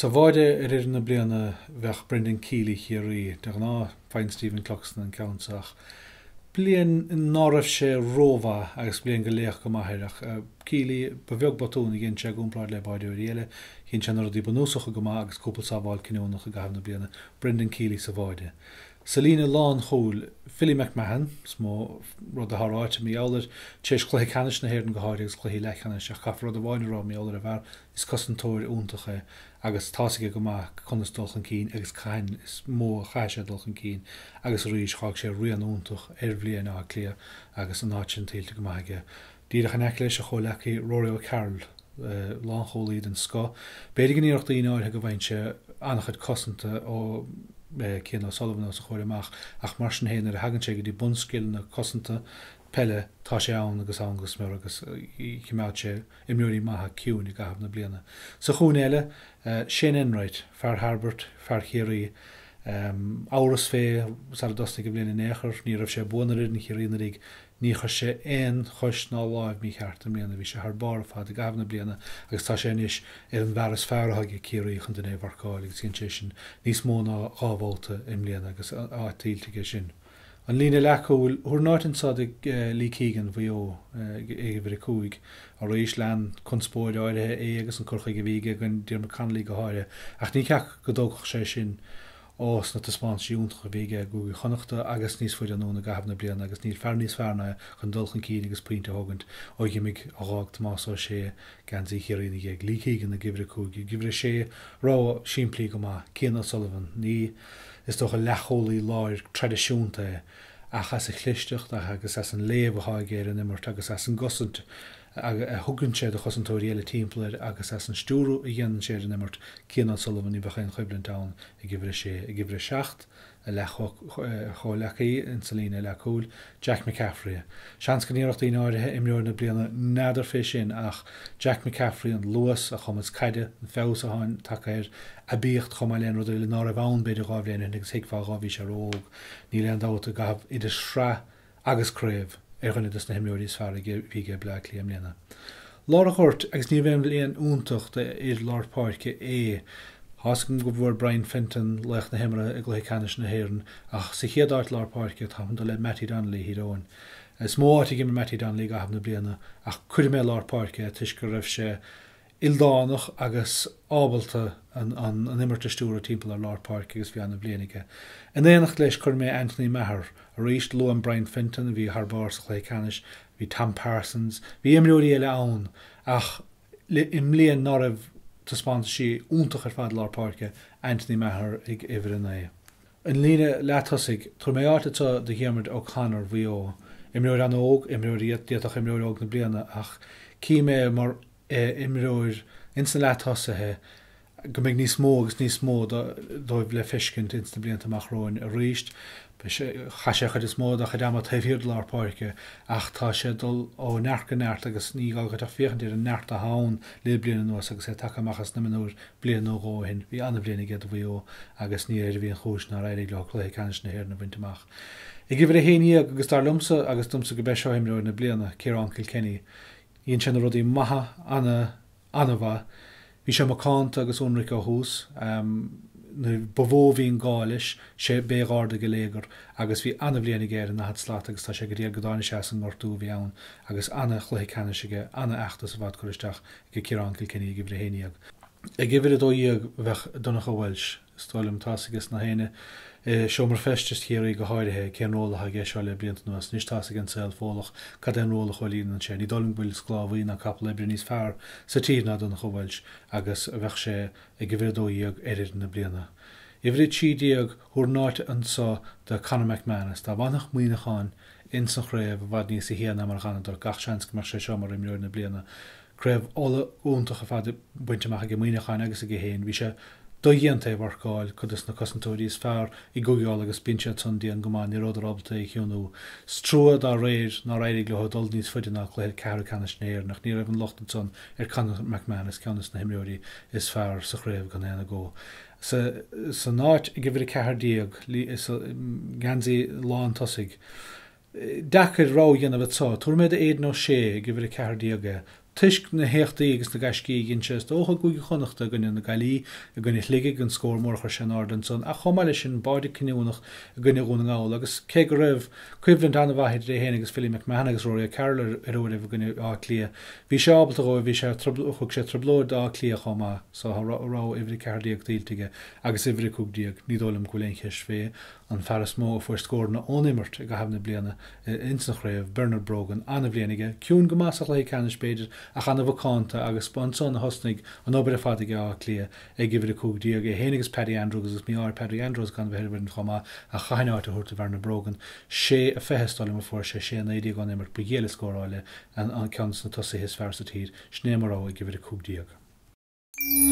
Sa bháide ar fhoireann na bliana bheadh Brendan Kiely Chiarraí. De ghnáth faigheann Stephen Cluxton an ceann seo ach bliain ná raibh sé rómhaith agus bliain go laoch go maith air ach Kiely, ba bheag botún a dhein sé i gcomparáid le báideoirí eile. Dhein sé na rudaí bunúsacha go maith agus cúpla sábháil cinniúnach i gcaitheamh na bliana. Brendan Kiely sa bháide. Sa líne lánchúil, Philly McMahon, is mó rud atá ráite mar gheall air, tar éis chluiche ceannais na hÉireann go háirithe agus cluichí leathcheannais, ach caithfear rud amháin a rá mar gheall ar an bhfear, is cosantóir iontach é agus tá's aige go maith conas dul chun cinn agus cathain is mó a chaithfidh sé dul chun cinn agus arís dh'fhág sé rian iontach ar bhliain Átha Cliath agus an áit sin tuillte go maith aige. Díreach in aice leis, a chomhleacaí Rory O'Carroll, lánchúlaí den scoth. B'fhéidir go ndéarfadh daoine áirithe go bhfaigheann sé an-chuid cosanta ó Cian O'Sullivan os a chomhair amach ach mar sin féin nuair a thagann sé go dtí bunscileanna cosanta peile tá sé ann agus ann go smior agus choimeád sé imreoirí maithe ciúin i gcaitheamh na bliana. Sa chúinne eile, Shane Enright, fear Thairbirt, fear Chiarraí. Amhras fé sara dtosnaigh an bhliain in aon chor, ní raibh sé buan ar fhoireann Chiarraí anuraidh, ní chuir sé aon chois ná láimh mícheart i mbliana, bhí sé thar barr ar fad i gcaitheamh na bliana agus tá sé anois ar an bhfear is fearr atá ag Ciarraí chun duine a mharcáil agus dhein sé sin níos mó ná 2 bhabhta i mbliana agus áit tuillte aige sin. An líne leathchúil, thabharfainn áit anso do Lee Keegan, Mhaigh Eo, ag uimhir 5. Arís, lean conspóid áirithe é agus an cur chuige a bhí aige against Diarmuid Connolly go háirithe, ach ní ceacht go dtógfadh sé sin ós na taispeántaisí iontacha a bhí aige i gCúige Chonnachta agus níos faide anonn i gcaitheamh na bliana agus níl fear níos fearr ná é chun dul chun cinn agus pointe a thógaint ó dh'imigh ó dh'fhág Tomás Ó Sé geansaí Chiarraí ina dhiaidh. Lee Keegan ag uimhir 5. Ag uimhir 6, rogha simplí go maith, Cian O'Sullivan. Ní. Is dócha leathchúlaí láir traidisiúnta é, ach as a chlisteacht agus as an léamh atá aige ar an imirt agus as an gcosaint a thugann sé do chosantóirí eile timpeall air agus as an stiúradh a dhéanann sé ar an imirt, Cian O'Sullivan, ní bheadh aon choimhlint ann ag uimhir a sé. Ag uimhir a 7, a leath-chomhleacaí insa líne leathchúil, Jack McCaffrey. Seans go ndéarfadh daoine áirithe imreoir na bliana, n'fheadar fé sin ach Jack McCaffrey, an luas, a chumas caide, an feabhas atá tagtha air, aibíocht chomh maith le aon rud eile ná raibh ann b'fhéidir 2 bhliain ó shin agus thuigfeá dhó bhí sé ró-óg. Níl aon dabht i gcaitheamh idir sraith agus craobh ar dhuine dos na himreoirí is fearr a bhí ag Bleá Cliath i mbliana. Lár an ghoirt agus ní raibh aon bhliain iontach d'fhir lár páirce é. Tá's agam go bhfuair Brian Fenton laoch na himeartha i gcluiche ceannais na hÉireann ach sa chéad áit lár páirce táim chun dul le Mattie Donnelly Thír Eoghain. Is mó áit a d'imir Mattie Donnelly i gcaitheamh na bliana ach cuirfidh mé lár páirce é toisc go raibh sé ildánach agus ábalta an imirt a stiúradh timpeall ar lár páirce agus bhí an-bhliain aige. In éineacht leis cuirfidh mé Anthony Maher. Arís, luaim Brian Fenton a bhí thar barr sa chluiche ceannais, bhí Tom Parsons, bhí imreoirí eile ann ach i mbliain ná raibh taispeántaisí iontach ar fad lár páirce, Anthony Maher ag uimhir 9. An líne leath-tosaigh, tabharfaidh mé áit anseo do Dhiarmuid O'Connor, Mhaigh Eo. Imreoir an-óg, imreoir a d'fhéadfadh imreoir óg na bliana ach cím é mar imreoir ins na leath-tosaithe go mbeidh níos mó agus níos mó dóibh le feiscint ins na blianta amach romhainn arís. Chaith sé an chuid is mó dá chuid ama taobh thiar de lár páirce ach tá sé ag dul ó neart go neart agus ní gá duit ach féachaint ar an neart atá ann le bliain anuas agus é tagtha amach as na mionúir bliain nó dhó ó shin. Bhí an-bhliain aige do Mhaigh Eo agus ní air a bhí an chúis nár éirigh leo cluiche ceannais na hÉireann a bhaint amach. Ag uimhir 11 agus dar liomsa agus domsa go b'é seo imreoir na bliana, Ciarán Kilkenny. Dhein sé na rudaí maithe ana, ana-mhaith. Bhí sé macánta agus ionraic ó thús. Nuair ba mhó a bhí an gá leis, sé, b'é a dh'ardaigh a léigear agus bhí ana-bhliain aige ar an ndaichead slat agus tá sé go diail go dtáinig sé as an ngortú a bhí ann agus ana-chluiche ceannais aige, ana-fheachtas ar fad curtha isteach ag Ciarán Kilkenny ag uimhir 11. Ag uimhir 12 bheadh Donncha Walsh. Is dóigh liom, tá's ages gach éinne, i seomra feistis Chiarraí go háirithe, cén ról atá aige seo le blianta anuas. Anois tá's ag an saol Fódhlach cad é an ról a chomhlíonann sé. Ní dóigh liom go bhfuil sclábhaí ná capall oibre níos fearr sa tír ná Donncha Walsh agus bheadh sé ag uimhir 12 ar fhoireann na bliana. Uimhir 13, thabharfainn áit anso do Conor McManus. Dá bhfanfadh Muineachán ins an chraobh i bhfad níosa shia ná mar a dh'fhanadar, gach seans go mbeadh sé seo mar imreoir na bliana. Craobh Uladh iontach ar fad bainte amach aige Muineachán agus aige féin. Bhí sé dodhéanta é a mharcáil, cuid des na cosantóirí is fearr i gCúige Uladh agus bíonn siad san dian go maith, ní rabhadar ábalta é a chiúnú. Is trua dá réir nár éirigh leo dul níos faide ná cluiche ceathrú ceannais na hÉireann ach ní raibh an locht ansan ar Conor McManus, ceann des na himreoirí is fearr sa chraobh gan aon agó. Sa san áit ag uimhir 14, sa ngeansaí lán tosaigh, Deacair rogha a dhéanamh anso. Tabharfaidh mé do Aidan O'Shea ag uimhir 14 é. Toisc na héachtaí agus na gaiscí a dhein sé, is dócha, i gCúige Chonnachta i gcoinne na Gaillimhe, i gcoinne Shligigh, an scór mór a chuir sé in airde ansan, ach chomh maith leis sin, báide cinniúnach i gcoinne Dhún na nGall agus cé go raibh coimhlint an-mhaith idir é féin agus Philly McMahon agus Rory O'Carroll ar uairibh i gcoinne Átha Cliath, bhí sé ábalta dhóibh, bhí sé, thug sé trioblóid d'Áth Cliath chomh maith, so tá rogha uimhir 14 tuillte aige agus uimhir 15, ní dóigh liom go bhfuil aon cheist fé. An fear is mó a fuair scóranna ón imirt i gcaitheamh na bliana ins an chraobh, Bernard Brogan, an-bhliain aige, ciúin go maith sa chluiche ceannais b'fhéidir ach an-mhacánta agus ba ansan a thosnaigh an obair ar fad ag Áth Cliath ag uimhir 15, é féin agus Paddy Andrews agus mí-ádh ar Paddy Andrews gan bheith ar an bhfoireann chomh maith ach chaithfinn áit a thabhairt do Bernard Brogan. 6, 20 is dóigh liom a fuair sé, 6, 19 ón imirt, ba ghiall le scóráil é, an ceann de na tosaithe is fearr sa tír, sin é mo rogha ag uimhir 15.